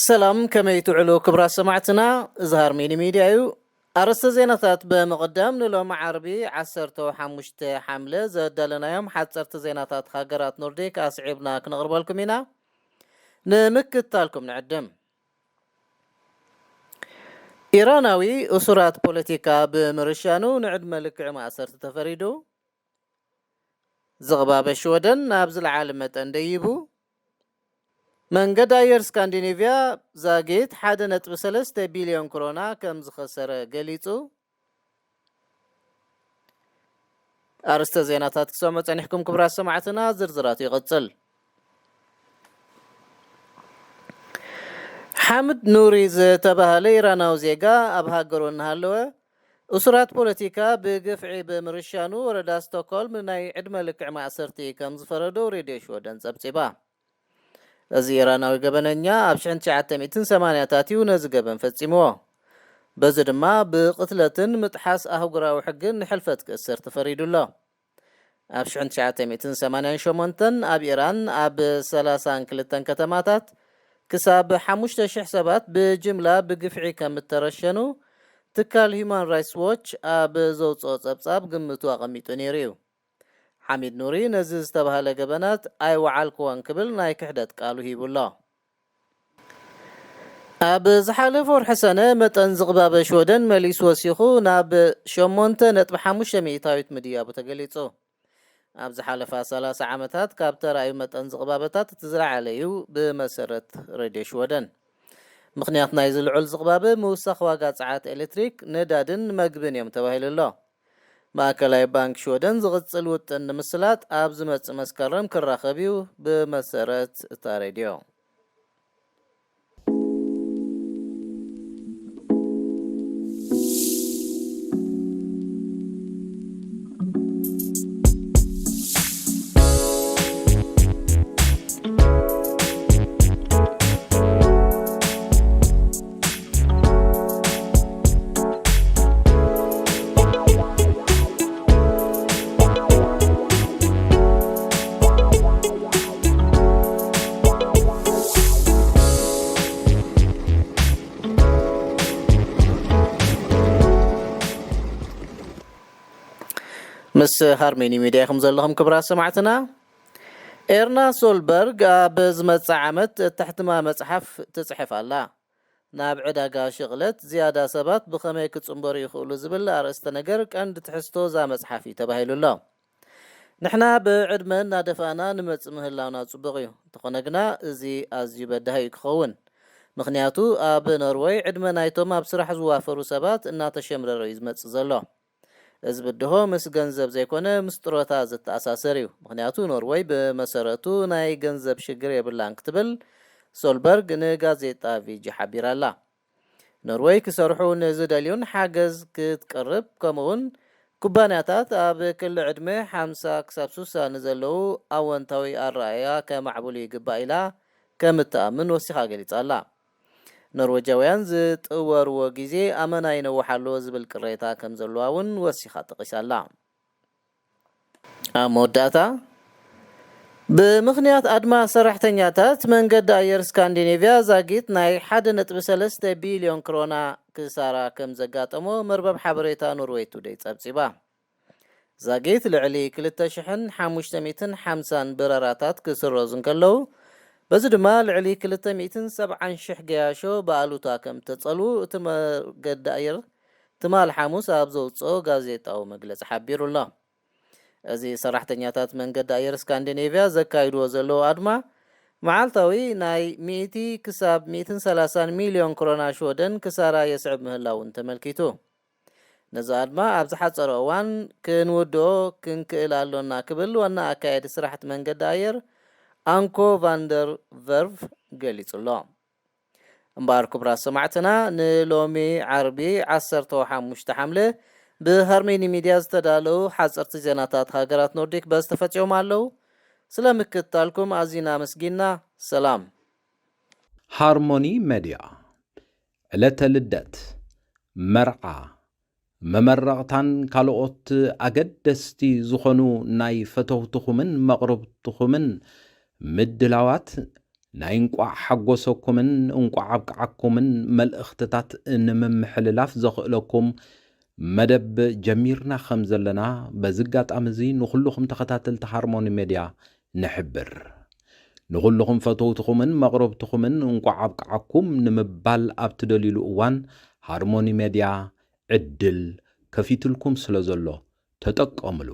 ሰላም፣ ከመይ ትውዕሉ ክቡራት ሰማዕትና? እዚ ሃርሜኒ ሚድያ እዩ። ኣርእስተ ዜናታት ብምቕዳም፣ ንሎሚ ዓርቢ ዓሰርተ ሓሙሽተ ሓምለ ዘዳለናዮም ሓጸርቲ ዜናታት ሃገራት ኖርዲክ ኣስዒብና ክነቕርበልኩም ኢና። ንምክትታልኩም ንዕድም። ኢራናዊ እሱራት ፖለቲካ ብምርሻኑ ንዕድመ ልክዕ ማእሰርቲ ተፈሪዱ። ዝቕባበ ሽወደን ናብ ዝለዓለ መጠን ደይቡ። መንገዲ ኣየር ስካንዲኔቭያ ዛጊት ሓደ ነጥቢ ሰለስተ ቢልዮን ክሮና ከም ዝኸሰረ ገሊጹ። ኣርእስተ ዜናታት ክሰምዑ ጸኒሕኩም ክቡራት ሰማዕትና፣ ዝርዝራቱ ይቕጽል። ሓምድ ኑሪ ዝተባህለ ኢራናዊ ዜጋ ኣብ ሃገሩ እናሃለወ እሱራት ፖለቲካ ብግፍዒ ብምርሻኑ ወረዳ ስቶክሆልም ናይ ዕድመ ልክዕ ማእሰርቲ ከም ዝፈረዶ ሬድዮ ሽወደን ጸብጺባ። እዚ ኢራናዊ ገበነኛ ኣብ ሽሕን ትሽዓተ ሚእትን ሰማንያታት እዩ ነዚ ገበን ፈጺምዎ። በዚ ድማ ብቕትለትን ምጥሓስ ኣህጉራዊ ሕግን ንሕልፈት ክእሰር ተፈሪዱ ኣሎ። ኣብ ሽሕን ትሽዓተ ሚእትን ሰማንያን ሸሞንተን ኣብ ኢራን ኣብ ሰላሳን ክልተን ከተማታት ክሳብ ሓሙሽተ ሽሕ ሰባት ብጅምላ ብግፍዒ ከም እተረሸኑ ትካል ሂዩማን ራይትስ ዎች ኣብ ዘውፅኦ ፀብፃብ ግምቱ ኣቐሚጡ ነይሩ እዩ። ሓሚድ ኑሪ ነዚ ዝተባህለ ገበናት ኣይወዓልክዎን ክብል ናይ ክሕደት ቃሉ ሂቡ ኣሎ። ኣብ ዝሓለፈ ወርሒ ሰነ መጠን ዝቕባበ ሽወደን መሊሱ ወሲኹ ናብ ሸሞንተ ነጥቢ ሓሙሽተ ሚእታዊት ምድያቡ ተገሊጹ። ኣብ ዝሓለፋ ሰላሳ ዓመታት ካብ ተራእዩ መጠን ዝቕባበታት እቲ ዝለዓለ እዩ፣ ብመሰረት ሬድዮ ሽወደን። ምኽንያት ናይዚ ልዑል ዝቕባበ ምውሳኽ ዋጋ ጸዓት ኤሌክትሪክ፣ ነዳድን መግብን እዮም ተባሂሉ ኣሎ። ማእከላይ ባንክ ሽወደን ዝቕጽል ውጥን ንምስላጥ ኣብ ዝመጽእ መስከረም ክራኸብ እዩ፣ ብመሰረት እታ ሬድዮ። ምስ ሃርሜኒ ሚድያ ኢኹም ዘለኹም ክቡራት ሰማዕትና። ኤርና ሶልበርግ ኣብ ዝመጽእ ዓመት እተሕትማ መጽሓፍ ትጽሕፍ ኣላ። ናብ ዕዳጋ ሽቕለት ዝያዳ ሰባት ብኸመይ ክጽንበሩ ይኽእሉ ዝብል ኣርእስተ ነገር ቀንዲ ትሕዝቶ እዛ መጽሓፍ እዩ ተባሂሉ ኣሎ። ንሕና ብዕድመ እናደፋእና ንመጽእ ምህላውና ጽቡቕ እዩ። እንተኾነ ግና እዚ ኣዝዩ በዳሂ እዩ ክኸውን። ምኽንያቱ ኣብ ኖርወይ ዕድመ ናይቶም ኣብ ስራሕ ዝዋፈሩ ሰባት እናተሸምረረ እዩ ዝመጽእ ዘሎ። እዚ ብድሆ ምስ ገንዘብ ዘይኮነ ምስ ጥሮታ ዝተኣሳሰር እዩ። ምኽንያቱ ኖርወይ ብመሰረቱ ናይ ገንዘብ ሽግር የብላን ክትብል ሶልበርግ ንጋዜጣ ቪጂ ሓቢራ ኣላ። ኖርወይ ክሰርሑ ንዝደልዩን ሓገዝ ክትቀርብ፣ ከምኡውን ኩባንያታት ኣብ ክሊ ዕድመ ሓምሳ ክሳብ ሱሳ ንዘለዉ ኣወንታዊ ኣረኣእያ ከማዕብሉ ይግባእ ኢላ ከም እትኣምን ወሲኻ ገሊጻ ኣላ። ኖርወጃውያን ዝጥወርዎ ግዜ ኣመና ይነውሕ ኣሎ ዝብል ቅሬታ ከም ዘለዋ እውን ወሲኻ ጠቒሳ ኣላ። ኣብ መወዳእታ፣ ብምኽንያት ኣድማ ሰራሕተኛታት መንገዲ ኣየር ስካንዲኔቭያ ዛጊት ናይ ሓደ ነጥቢ ሰለስተ ቢልዮን ክሮና ክሳራ ከም ዘጋጠሞ መርበብ ሓበሬታ ኖርዌይ ቱደይ ጸብጺባ። ዛጊት ልዕሊ ክልተ ሽሕን ሓሙሽተ ሚእትን ሓምሳን በረራታት ክስረዙ እንከለዉ፣ በዚ ድማ ልዕሊ ክልተ ሚእትን ሰብዓን ሽሕ ገያሾ ብኣሉታ ከም እተጸልዉ እቲ መገዲ ኣየር ትማል ሓሙስ ኣብ ዘውጽኦ ጋዜጣዊ መግለጺ ሓቢሩ ኣሎ። እዚ ሰራሕተኛታት መንገዲ ኣየር ስካንዲኔቭያ ዘካይድዎ ዘለዉ ኣድማ፣ መዓልታዊ ናይ ሚእቲ ክሳብ ሚእትን ሰላሳን ሚልዮን ክሮና ሽወደን ክሳራ የስዕብ ምህላውን ተመልኪቱ። ነዚ ኣድማ ኣብ ዝሓጸረ እዋን ክንውድኦ ክንክእል ኣሎና ክብል ዋና ኣካያዲ ስራሕቲ መንገዲ ኣየር ኣንኮ ቫንደር ቨርቭ ገሊጹ ኣሎ። እምበኣር ክቡራት ሰማዕትና፣ ንሎሚ ዓርቢ ዓሰርተ ሓሙሽተ ሓምለ ብሃርሜኒ ሚድያ ዝተዳለዉ ሓጸርቲ ዜናታት ሃገራት ኖርዲክ በዚ ተፈጺሞም ኣለዉ። ስለ ምክትታልኩም ኣዚና ኣመስጊንና። ሰላም። ሃርሞኒ መድያ፣ ዕለተ ልደት፣ መርዓ፣ መመረቕታን ካልኦት ኣገደስቲ ዝኾኑ ናይ ፈተውትኹምን መቕርብትኹምን ምድላዋት ናይ እንቋዕ ሓጎሰኩምን እንቋዕ ኣብቅዓኩምን መልእኽትታት ንምምሕልላፍ ዘኽእለኩም መደብ ጀሚርና ከም ዘለና በዚ ኣጋጣሚ እዚ ንኹልኹም ተኸታተልቲ ሃርሞኒ ሜድያ ንሕብር። ንኹልኹም ፈተውትኹምን መቕረብትኹምን እንቋዕ ኣብቅዓኩም ንምባል ኣብ ትደልዩሉ እዋን ሃርሞኒ ሜድያ ዕድል ከፊትልኩም ስለ ዘሎ ተጠቀምሉ።